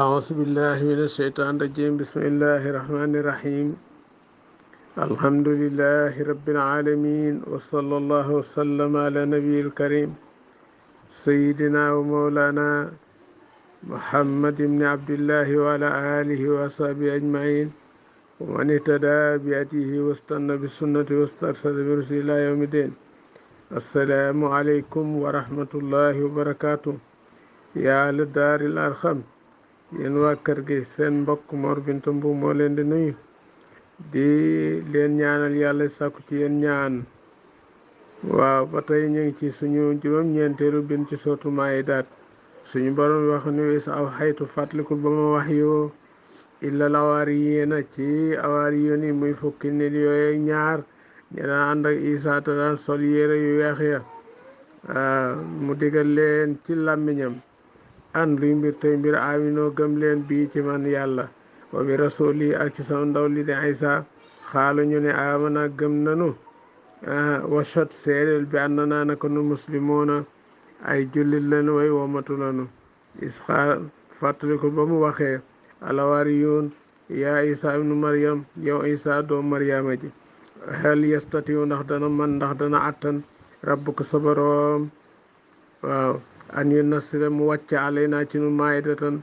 أعوذ بالله من الشيطان الرجيم بسم الله الرحمن الرحيم الحمد لله رب العالمين وصلى الله وسلم على نبي الكريم سيدنا ومولانا محمد بن عبد الله وعلى آله وصحبه أجمعين ومن اهتدى بهديه واستنى بسنته واسترشد برشده إلى يوم الدين. السلام عليكم ورحمة الله وبركاته. يا أهل الدار الأرحم yéen waa kër gi seen mbokk Mor Binta Mbuub moo leen di nuyu di leen ñaanal yàlla sàkku ci yéen ñaan. waaw ba tey ñu ngi ci suñu juróom-ñeenteelu bin ci sootu Maayida. suñu borom wax ni is aw xaytu fàttalikul ba ma wax yoo illa lawaari yéena ci awaari yoon yi muy fukki nit yooyu ñaar ñi daan ànd ak Isaa te daan sol yére yu weex ya mu digal leen ci làmmiñam an luy mbir tey mbir aminoo gëm leen bii ci man yàlla wa bi rasuli ak ci sama ndaw li di Isa xaalu ñu ne amana gëm nanu washat seedeel bi ànd naa naka nu muslimoona ay jullit lañu way womatu lanu isxaar fàttaliku ba mu waxee alawariyun yaa Isa ibnu Maryam yow Isa doom Maryama ji hal yastatiyu ndax dana man ndax dana attan rabbuka sa boroom waaw an yu nasira mu wàcce alaynaa ci nu maayidatan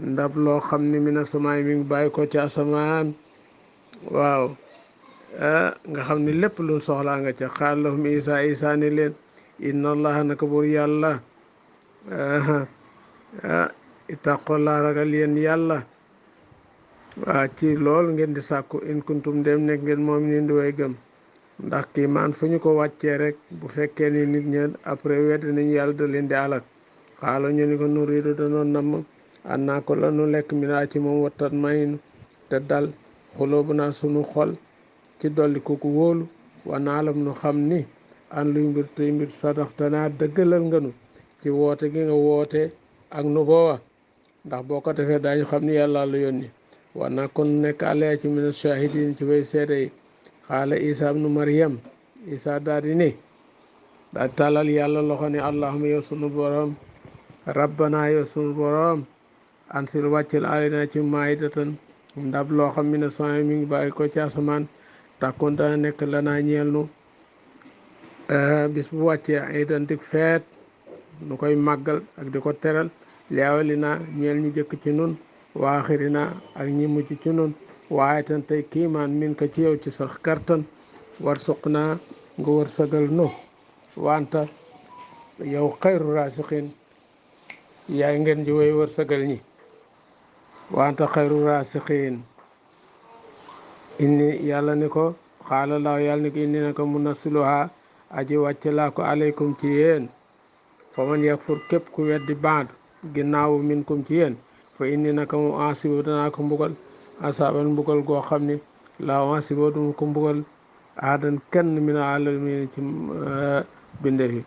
ndab loo xam ni mina samaay mi ngi bàyyi ko ci asamaan waaw nga xam ni lépp lu soxlaa nga ca xaal lahum isa ni leen inna allaha naka buur yàlla ittaqollaa ragal yéen yàlla waaw ci loolu ngeen di sàkku in kuntum dem nekk ngeen moom nin di way gëm ndax kii maan fu ñu ko wàccee rek bu fekkee ni nit ña après wedd nañu yàlla da leen di alak xaalo ñu ni ko nuriidu danoon namm an naa ko lanu lekk mi naa ci moom wattat maynu te dal xulóobu naa sunu xol ci dolli ko wóolu wa naalam nu xam ni an luy mbir tey mbir sadaxtanaa dëggalal nga nu ci woote gi nga woote ak nu boowa ndax boo ko defee daañu xam ni yàlla la yónni wa naa kon nekk àllee ci mina shahidin ci way seede yi xaala Isa ibnu Maryam Isa daal di ne daal tàllal yàlla loxo ne allahuma yow sunu borom rabbana yow sunu borom ansil wàccel alayna ci maayidatan ndab loo xam ne sama mi ngi bàyyi ko ci asamaan tàkkoon dana nekk lanaa ñeel nu bis bu wàccee idan dik feet nu koy màggal ak di ko teral leewali na ñeel ñi jëkk ci nun waaxiri na ak ñi mujj ci nun waaye tan tey kiimaan min ko ci yow ci sax kartan war suq naa nga war sagal no wanta yow xayru raasiqin yaay ngeen ji way war sagal ñi wanta xayru raasiqin inni yàlla ni ko xaala laaw yàlla ni ko inni na ko munasiluha aji wàcce laa ko aleykum ci yéen fa man yakfur képp ku weddi baad ginnaawu minkum ci yéen fa inni naka mu ansibu danaa ko mbugal asaaban mbugal goo xam ni laa ansibu duma ko mbugal aadan kenn min alamin ci binde fi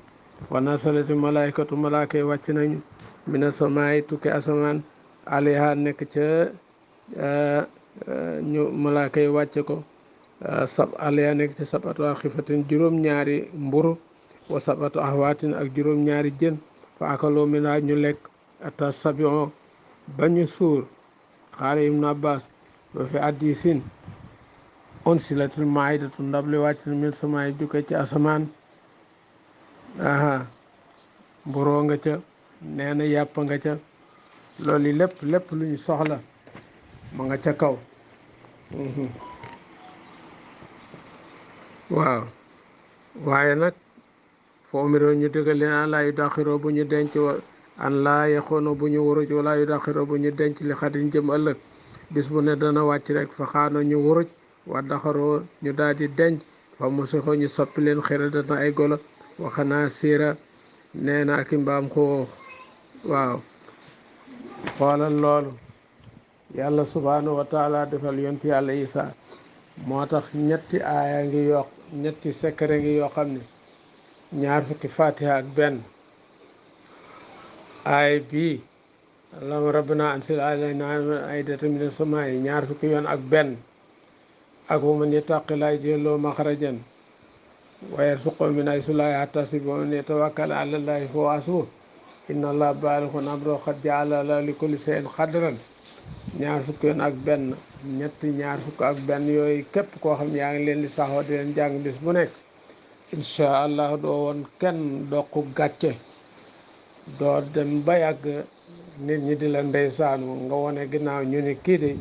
fa nasalati malaykatu malaaka yi wàcc nañu mina samaay tukki asamaan alayha nekk ca ñu malaaka yi wàcce ko alayha nekk ca sabatu xifatin juróom-ñaari mburu wa sabatu ahwaatin ak juróom-ñaari jën fa akaloo mina ñu lekk ata sabion ba ñu suur xaala ibnu abbas ba fi addisin unsilatil maayidatu ndable wàcc na min samaay jukke ci asamaan mburoo nga ca nee na yàpp nga ca loolu lépp lu ñu soxla ma nga ca kaw waaw waaye nag foo miroo ñu dëggal leen an laa yu daxiroo bu ñu denc an laa yaxono bu ñu wuruj wala yu daxiroo bu ñu denc li xatin jëm ëllëg bis bu ne dana wàcc rek fa xaano ñu wuruj wa daxaroo ñu daal di denc fa musixoo ñu soppi leen xira dana ay golo waxanaa siira nee na ak i mbaam xoox waaw xoolal loolu yàlla subhanahu wa taala defal yonti yàlla Isa moo tax ñetti aaya ngi yokk ñetti secret ngi yoo xam ne ñaar fukki fatiha ak benn aay bii allahumma rabbana ansil alaynaa maa'idatan mina samaa'i ñaar fukki yoon ak benn ak wa man yattaqillaaha yaj'al lahu maxrajan wa yarzuqhu min haysu laa yahtasib wa man yatawakkal ala llaahi fa huwa hasbuh inna allah baalixun amro xad jaala la li kulli shay'in xadran ñaar fukk yoon ak benn ñetti ñaar fukk ak benn yooyu képp koo xam yaa ngi leen di saxoo di leen jàng bis bu nekk incha allah doo woon kenn dokku gàcce doo dem ba yàgg nit ñi di la ndeysaanu nga wone ginnaaw ñu ni kii de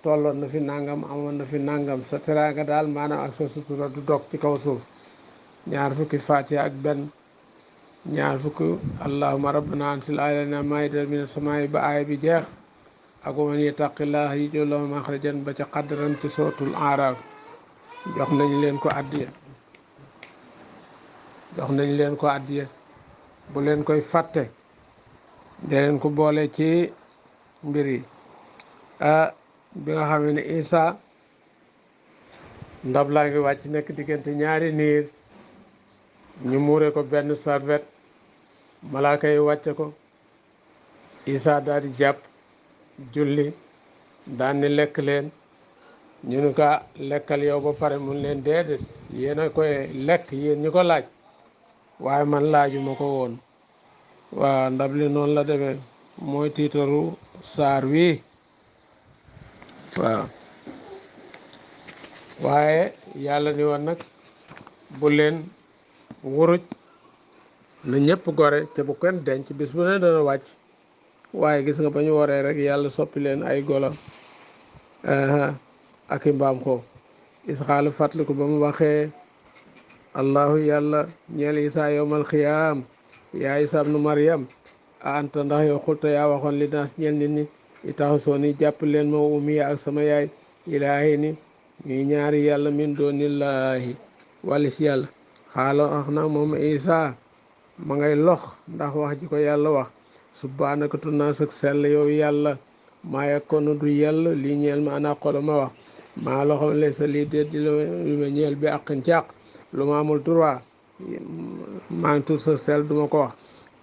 tolloon na fi nangam amoon na fi nangam sa teraanga daal maanaam ak sa sutura du dog ci kaw suuf ñaar fukki fatiha ak benn ñaar fukki allahumma rabbana ansil alayna maa'idatan mina samaa'i ba aaya bi jeex ak wa man yattaqillaha yaj'al lahu makhrajan ba ca qadran ci sootul aaraaf jox nañ leen ko addiya bu leen koy fàtte de leen ko boole ci mbir yi bi nga xam ne Isa ndab laa ngi wàcc nekk diggante ñaari niir ñu muure ko benn sarvet malaaka yi wàcce ko Isa daal di jàpp julli daan ni lekk leen ñu ni ko lekkal yow ba pare mun leen déedéet yéen a koy lekk yéen ñu ko laaj waaye man laajuma ko woon waaw ndab li noonu la demee mooy tiitaru saar wi waaw waaye yàlla ni woon nag bu leen wuruj na ñëpp gore te bu kenn denc bis bu ne dana wàcc waaye gis nga ba ñu waree rek yàlla soppi leen ay golo ak i mbaam xoof isxaalu fàttaliku ba mu waxee allahu yàlla ñeel isaa yowmal xiyaam yaa isaa ibnu maryam a anta ndax yow xulta yaa waxoon li naas ñeel nit ñi i taxasoo ni jàpp leen ma umiya ak sama yaay ilaahi ni ñuy ñaari yàlla min doonillaahi walis yàlla xaala wax na moom isaa ma ngay lox ndax wax ji ko yàlla wax subhaanaka tunnaa sëg sell yow yàlla maa yakkoonu du yell lii ñeel ma ana xolo ma wax maa loxo lay sa lii déet di lu ma ñeel bi àqin ci àq lu ma amul droit maa ngi tur sa sell duma ko wax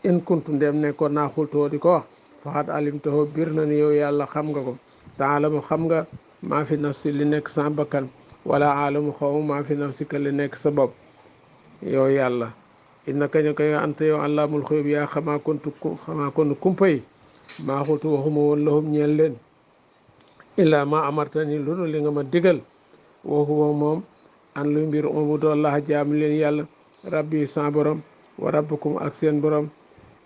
in kuntu ndem nekkoon naa xultoo di ko wax faxat alim taxoo bir na ni yow yàlla xam nga ko taalamu xam nga maa fi nafsi li nekk sa bakkan wala alamu xaw maa fi nafsi ka li nekk sa bopp yow yàlla innaka ñu koy anta yow allaamul xuyub yaa xamaa kontu kumpa yi maa xultu waxuma woon lahum ñeel leen illaa ma amartani lu dul li nga ma digal waxuma moom an luy mbir umu doon laxa jaam leen yàlla rabbi sa borom wa rabbukum ak seen borom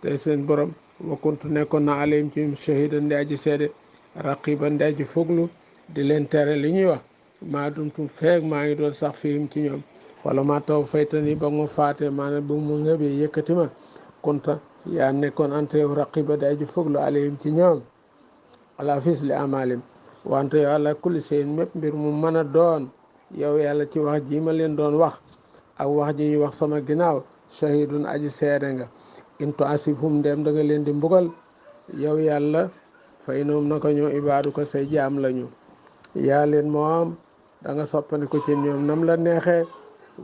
te seen borom wa kuntu nekkoon na alayhim ci shahidan di aji seede raqiban di aji foglu di leen tere li ñuy wax maa dumtum feeg maa ngi doon sax fiim ci ñoom wala ma taw faytani ba ma faate maanaam bu mu ngëbee yëkkati ma kunta yaa nekkoon ante yow raqiba di aji foglu alayhim ci ñoom ala fis li amalim wante yow àla kulli seen mépp mbir mu mën a doon yow yàlla ci wax ji ma leen doon wax ak wax ji ñuy wax sama ginnaaw shahidun aji seede nga into asibhum ndem da nga leen di mbugal yow yàlla fay noom na ko ñoo ibaadu ko say jaam lañu yaa leen moom da nga soppani ko ci ñoom nam la neexee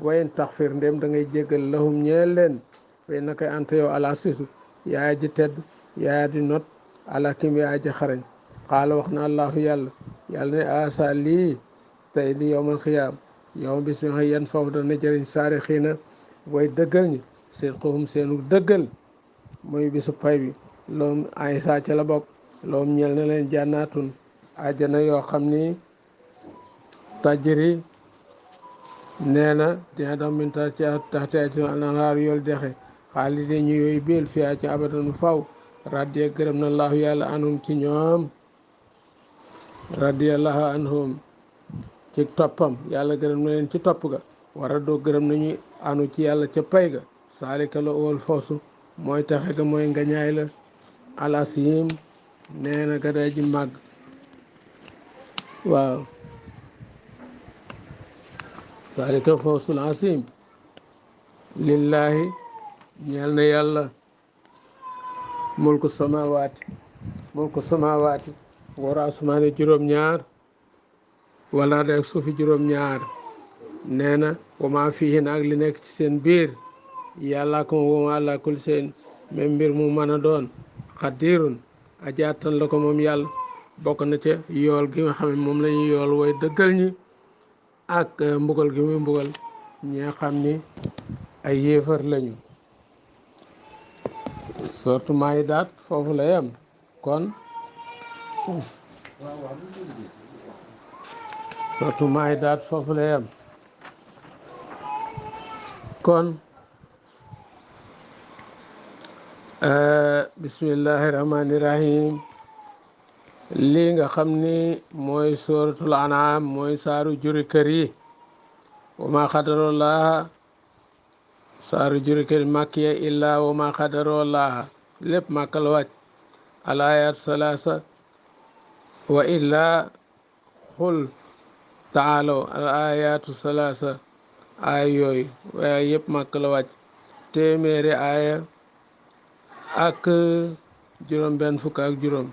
wayen taxfir ndem da ngay jéggal lahum ñeel leen fay na koy ante yow ala sisu yaa ji tedd yaa di not ala kim yaa ji xarañ xaala wax na allahu yàlla ne asa lii tey di yowmal xiyaam yow bis mi xëy yan foofu dana jëriñ saari xiina way dëggal ñi seen xoxum seenu dëggal muy bisu pay bi loom ay saa ca la bokk loom ñel na leen jànnaatun àjjana yoo xam ni tajri nee na dina dam min ta ci taxte anhaaru yool dexe xaalide ñu yooyu biil fiyaa ci abadan faw radiya gërëm na allahu yàlla anhum ci ñoom radiyallahu anhum ci toppam yàlla gërëm na leen ci topp ga wara doo gërëm nañu anu ci yàlla ca pay ga saalika la ool foosu mooy taxe ga mooy ngañaay la alasim nee na ga day ji màgg waaw saalika foosul asim lillahi ñeel na yàlla mulku samawaati war asmaani juróom-ñaar wala rek suufi juróom-ñaar nee na wama fii na ak li nekk ci seen biir yàlla ko wama àlla kul seen même mbir mu mën a doon xadirun aji attan la ko moom yàlla bokk na ca yool gi nga xam ne moom la ñuy yool way dëggal ñi ak mbugal gi muy mbugal ñi nga xam ni ay yéefar lañu sortu Maïdaat foofu la yem kon sortu Maïdaat foofu la yem kon bismillahi rahmani rahim lii nga xam ni mooy suratul an'am mooy saaru juri kër yi wa ma xadarollaha saaru juri kër makkiya illa wa ma xadarollaha lépp màkka la wàcc al ayat salasa wa illa xul taalaw al ayatu salasa aaya yooyu waaye yëpp màkk la wàcc téeméeri aaya ak juróom benn fukk ak juróom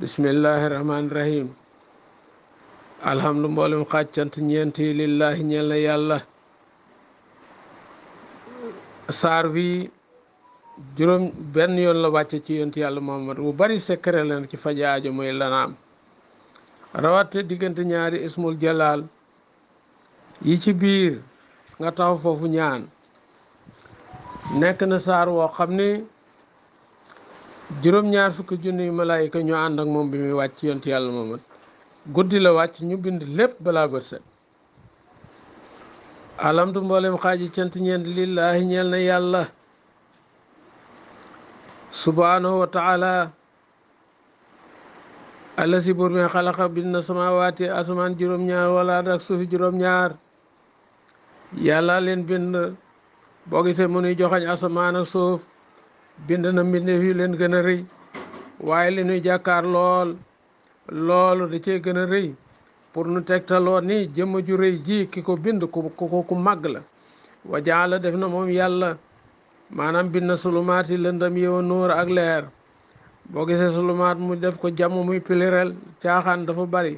bismillahi rahmaani rahim alhamdu mboolem xaaj cant ñeenti lillahi ñeel na yàlla saar bi juróom benn yoon la wàcce ci yonent yàlla Muhammad mu bari secret leen ci faj aajo mooy lanaam rawate diggante ñaari ismul jalaal yi ci biir nga taxaw foofu ñaan nekk na saar woo xam ni juróom-ñaar fukki junniy malaayika ñoo ànd ak moom bi muy wàcc yonent yàlla Muhammad guddi la wàcc ñu bind lépp balaa bët set alamtu mboolem xaaji cant ñeent lillaahi ñeel na yàlla subhanahu wa taala alla si buur mi xalaqa bind na samawaati asamaan juróom-ñaar wala ak suufi juróom-ñaar yàlla leen bind boo gisee mu nuy joxañ asamaan ak suuf bind na mbindeef yu leen gën a rëy waaye li nuy jàkkaar loolu da cee gën a rëy pour nu tegtaloo ni jëmm ju rëy ji ki ko bind ku màgg la wa jaala def na moom yàlla maanaam bind na sulumaat yi lëndam yow nuur ak leer boo gisee sulumaat mu def ko jàmm muy pluriel caaxaan dafa bari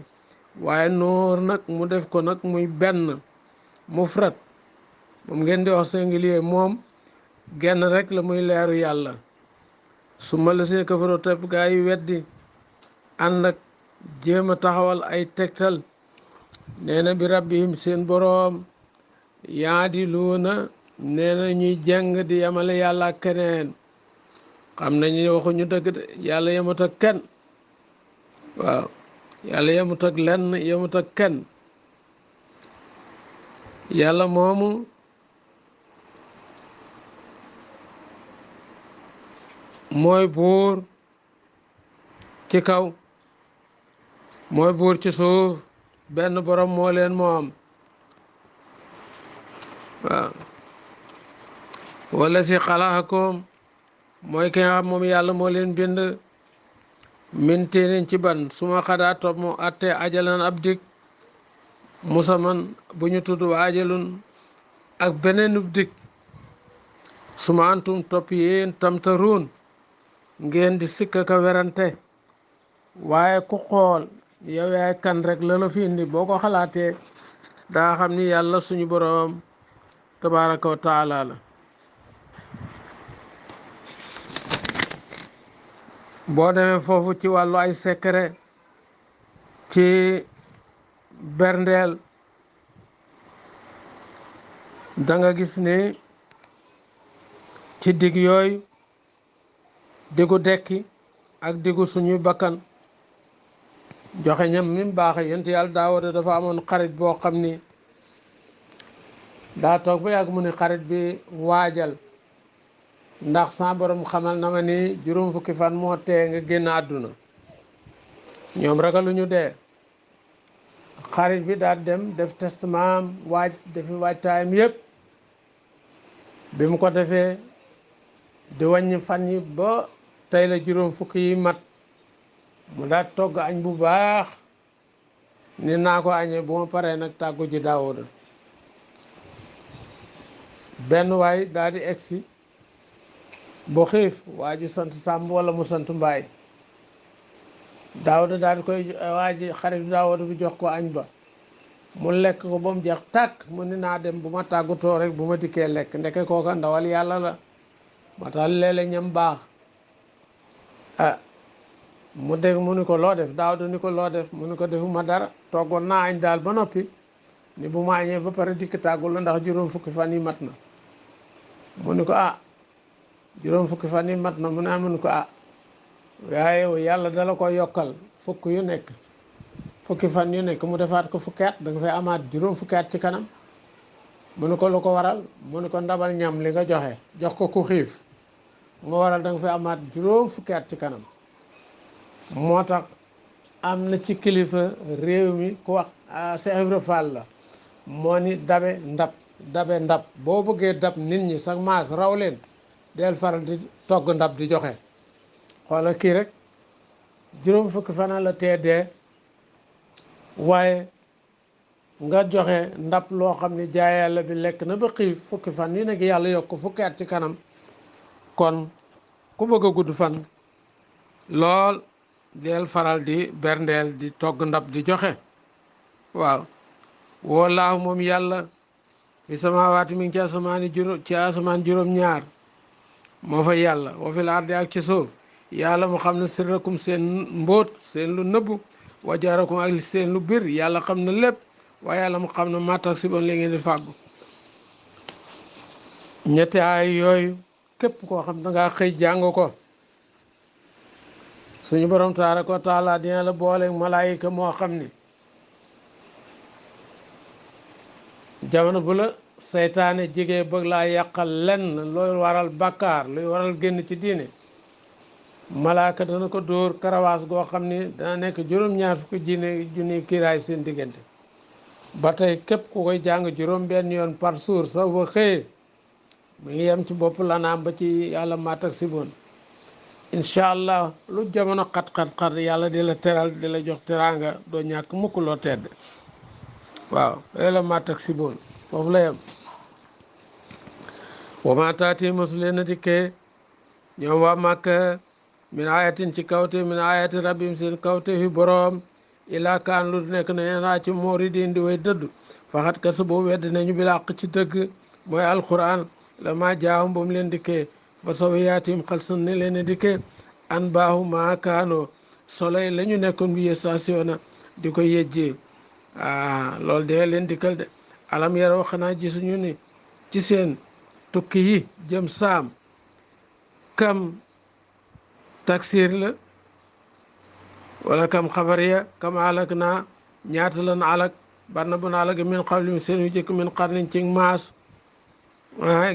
waaye nuur nag mu def ko nag muy benn mufrad moom ngeen di wax singulier moom genn rek la muy leeru yàlla su ma la see kafaroo tepp gaa yi weddi ànd ak jéem a taxawal ay tegtal nee na bi rabbihim seen boroom yaadiluuna nee na ñuy jeng di yemale yàlla ak keneen xam nañu waxuñu dëgg de yàlla yemut ak kenn waaw yàlla yemut ak lenn yemut ak kenn yàlla moomu mooy buur ci kaw mooy buur ci suuf benn borom moo leen moom waaw wala si xalaakum mooy ki nga xam moom yàlla moo leen bind min téenin ci ban suma xadaa topp mu atte ajalan ab dig musaman bu ñu tudd ajalun ak beneenub dig suma antum topp yéen tamtaruun ngeen di sikka ka werante waaye ku xool yow yaay kan rek la fi indi boo ko xalaatee daa xam ni yàlla suñu boroom tabaraka wa taala la boo demee foofu ci wàllu ay secret ci berndeel da nga gis ni ci digg yooyu diggu dekki ak diggu suñuy bakkan joxe ñam mi mu baaxe yent yàlla Daawuda dafa amoon xarit boo xam ni daa toog ba yàgg mu ni xarit bi waajal ndax sa borom xamal na ma ni juróom fukki fan moo tee nga génn àdduna ñoom ragaluñu dee xarit bi daal dem def testament defi waajtaayam yépp bi mu ko defee di wàññi fan yi ba tey la juróom fukki yi mat mu daal togg añ bu baax ni naa ko añee bu ma paree nag tàggu ji Daawuda benn waay daal di egsi bu xiif waa ji sant Sàmb wala mu sant Mbaay Daawuda daal di koy waa ji xarit Daawuda bi jox ko añ ba mu lekk ko ba mu jeex tàkk mu ni naa dem bu ma tàggutoo rek bu ma dikkee lekk ndeke kooka ndawal yàlla la ma tax léeg-léeg ñam baax mu dégg mu ni ko loo def Daawuda ni ko loo def mu ni ko defuma dara toggoon naa añ daal ba noppi ni bu ma añee ba pare dikk tàggu la ndax juróom fukki fan yi mat na mu ni ko juróom fukki fan yi mat na mu ne amun ko waaye yàlla dala ko yokkal fukk yu nekk fukki fan yu nekk mu defaat ko fukki at da nga fay amaat juróom fukki at ci kanam. mu ne ko lu ko waral mu ne ko ndabal ñam li nga jox ko ku xiif moo waral da nga fay amaat juróom fukki at ci kanam. moo tax am na ci kilifa réew mi ku wax Cheikh Ibra Fall la moo ni dabe ndab boo bëggee dab nit ñi sax maas raw leen del faral di togg ndab di joxe. xoolal kii rek juróom fukki fan la teedee waaye nga joxe ndab loo xam ne jaay yàlla bi lekk na ba xiif fukki fan yu nekk yàlla yokk fukki at ci kanam. kon ku bëgg a gudd fan lool del faral di berndeel di togg ndab di joxe. waaw wallaahu moom yàlla fi samaawaati mi ngi ci asamaan juróom-ñaar moo fa yàlla wa fil ardi ak ci suuf yàlla mu xam ne sirrakum seen mbóot seen lu nëbbu wa jaarakum ak seen lu bir yàlla xam na lépp waaye yàlla mu xam ne matak si bon li ngeen di fàggu. ñetti ay yooyu képp koo xam da ngaa xëy jàng ko suñu borom tabaraka wa taala dina la boole malaayika moo xam ni jamono bu la seytaane jege bëgg laa yàqal lenn looy waral bàkkaar luy waral génn ci diine malaaka dana ko dóor karawaas goo xam ni dana nekk juróom-ñaar fukki junni kiiraay seen diggante. ba tey képp ku koy jàng juróom benn yoon par jour sa ba xëyee mu ngi yem ci bopp lanaam ba ci yàlla maatak siboon incha allah lu jamono xat-xat yàlla di la teral di la jox teraanga doo ñàkk mukk loo tedd. waaw yàlla maatak siboon foofu la yem. wa ma taati mosu leen a dikkee ñoom waa Màkka min ayatin ci kawte min ayati rabbim seen kawte fi boroom ilaa kaan lu nekk na naa ci moori di way dëddu faxat ka su boobu wedd nañu bi làq ci dëgg mooy alquran la ma jaawam ba mu leen dikkee ba soobee yaatim xal sun ne leen dikkee an baaxu maa kaanoo soleil la ñu nekkoon bi station di ko yejjee loolu de leen dikkal de alam yaroo xanaa gisuñu ni ci seen tukki yi jëm saam kam taksir la wala kam xabariya kam alak naa ñaata lan alak barna bu na alak min xawlim seen yu jëkk min xarniñ ci maas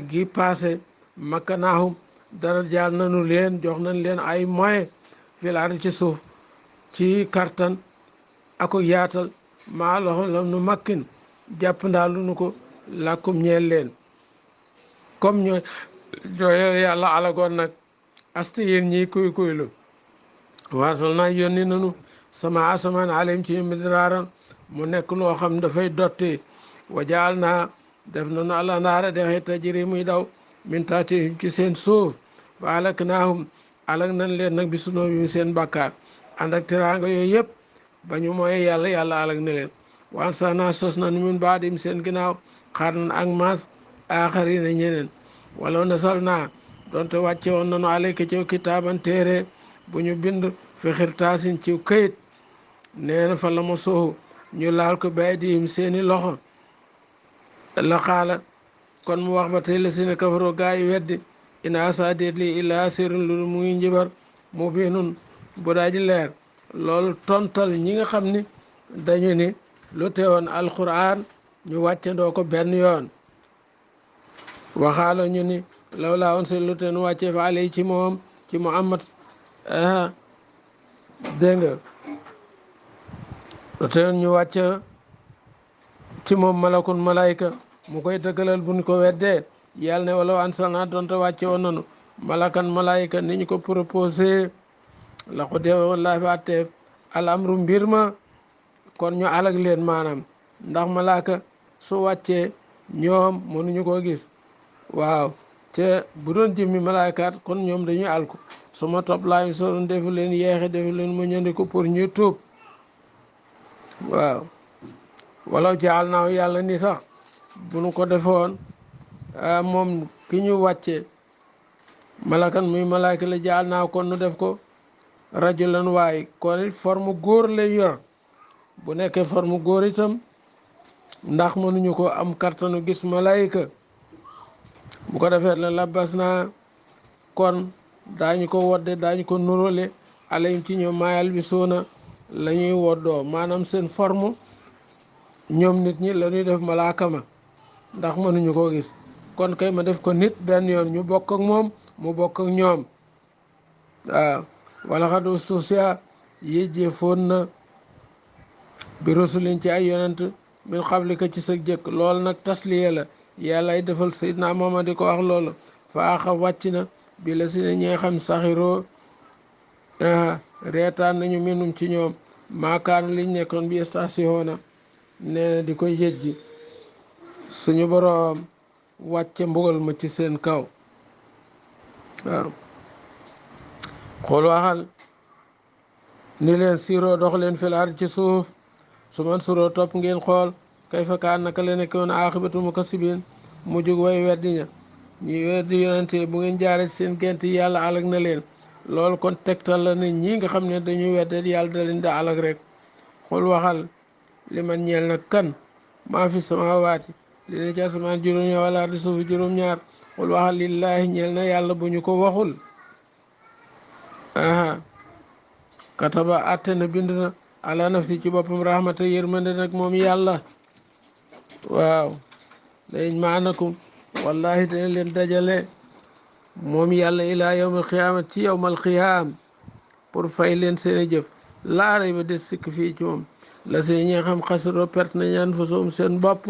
gi passé makkanaahum dara jaal nanu leen jox nañ leen ay moyen fil ardi ci suuf ci kartan ako yaatal maa loxo lam nu makkin jàpp ndaa lu nu ko làkkum ñeel leen comme ñooy yàlla alagoon nag asti yéen ñii kuy kuylu waasal naa yónni nanu sama asamaan alayhim ci midraaran mu nekk loo xam dafay dotti wajaal naa def nanu àla ndaara dexe tajiri muy daw min taati ci seen suuf fa alak naahum alak nañ leen nag bi sunoo bi seen bàkkaar ànd ak teraanga yooyu yëpp ba ñu mooy yàlla alak ne leen waan sa naa sos nanu min baadim seen ginnaaw xaar nan ak maas aaxari na ñeneen wala nasal naa donte wàcce woon nanu alayka ci kitaaban téere bu ñu bind fi xirtaasin ci këyit nee na fa la ma soxu ñu laal ko bay diim seeni loxo la xaala kon mu wax ba tey la si ne kafaroo gaa yi weddi ina asa déet lii illaa sirun lu mu ngi njibar mu biinun bu daaji leer loolu tontal ñi nga xam ni dañu ni lu teewoon alquran ñu wàccandoo ko benn yoon waxaalo ñu ni law laa woon si lu teen wàccee fa alay ci moom ci Muhammad dégg nga lu teewoon ñu wàcce ci moom malakun malayka mu koy dëggalal buñ ko weddee yàlla ne wala ansalna donte wàcce woon nanu malakan malayka ni ñu ko proposé la ko dee wallaahi fa atteef al amru mbir ma kon ñu alag leen maanaam ndax malaka su wàccee ñoom mënuñu koo gis waaw te bu doon jëmmi malaakaat kon ñoom dañuy alku su ma topp laayu soroon defu leen yeexe defu leen mu ñëndi ko pour ñu tuub waaw walaw jaal naaw yàlla ni sax bu nu ko defoon moom ki ñu wàcce malakan muy malaaka la jaal naaw kon nu def ko rajulan waay kon it forme góor lay yor bu nekkee forme góor itam ndax mënuñu ko am kartanu gis malaayika bu ko defee la labbas naa kon daañu ko wodde daañu ko nurale alayhim ci ñoom maa yalbisuuna la ñuy woddoo maanaam seen forme ñoom nit ñi la ñuy def malaaka ma ndax mënuñu koo gis kon kay ma def ko nit benn yoon ñu bokk ak moom mu bokk ak ñoom waaw wala xad ustusia yéjjeefoon na bi rusulin ci ay yonent min qablika ci sa jëkk loolu nag tasliya la yàlla ay defal Seydina Muhammad di ko wax loolu fa axa wàcc na bi la si ne ñi nga xam saxiroo reetaan nañu minum ci ñoom maakaana liñ nekkoon bi station nee na di koy yëjji suñu boroom wàcce mbugal ma ci seen kaw waaw xool waxal ni leen siiroo dox leen fil ard ci suuf su man suroo topp ngeen xool kay fa kaan naka la nekkoon aaxibatu mukazzibin mu jug way weddi ña ñi weddi yonente bu ngeen jaare seen gent yi yàlla alag na leen loolu kon tegtal la nit ñi nga xam ne dañuy wedde yàlla da leen da alag rek xool waxal li man ñeel nag kan maa fi samaawaati li ne ci asamaan juróom-ñaar wala ardi suufi juróom-ñaar xool waxal lillaahi ñeel na yàlla bu ñu ko waxul kataba atte na bind na ala nafsi ci boppam rahmata yërmande nag moom yàlla waaw lañ maanakum wallahi dana leen dajale moom yàlla ilaa yawmal qiyaama ci yawmal qiyaam pour fay leen seeni jëf laa rayba des sikk fii ci moom la seen ñi nga xam xasiroo perte na ñaan fa soom seen bopp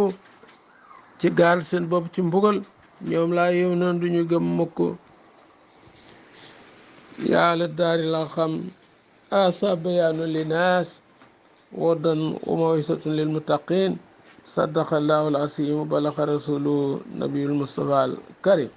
ci gaal seen bopp ci mbugal ñoom laa yow noonu duñu gëm mukk yàlla daari la xam asa bayaanu linaas wadan wa mawisatun lil muttaqin sadaqa allahu al asimu balaqa rasuluhu nabiyul mustafa al karim